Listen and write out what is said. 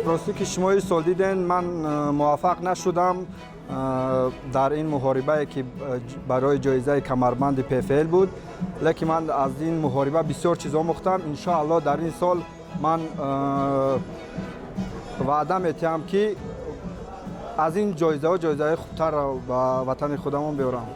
Ростӣ ки шумо ин сол диден, ман муваффақ нашудам дар ин муҳорибае, ки барои ҷоизаи камарбанди ПФЛ буд, лекин ман аз ин муҳориба бисёр чиз омӯхтам. Иншоалло, дар ин сол ман ваъда метиҳам, ки аз ин ҷоизаҳо ҷоизаҳои хубтарро ба ватани худамон биёрам.